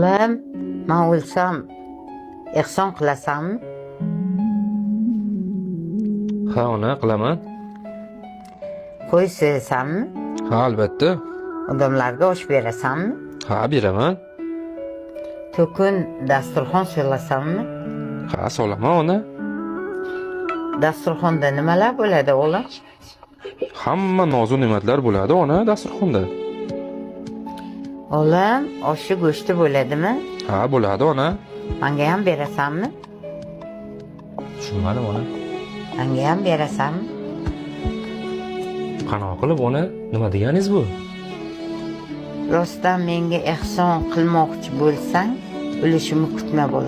O'g'lim, man o'lsam ehson qilasanmi? Ha, ona, qilaman. Qo'y so'yasanmi? Ha, albatta. Odamlarga osh berasanmi? Ha, beraman. To'kin dasturxon solasanmi? Ha, solaman, ona. Dasturxonda nimalar bo'ladi, o'g'lim? Hamma nozu ne'matlar bo'ladi, ona, dasturxonda. O'g'lim, oshi go'shti bo'ladimi? Ha, bo'ladi, ona. Manga ham berasanmi? Tushunmadim, ona. Manga ham berasanmi? Qanaqa qilib, ona? Nima deganingiz bu? Rostdan menga ehson qilmoqchi bo'lsang, ulushimni kutma bo'l.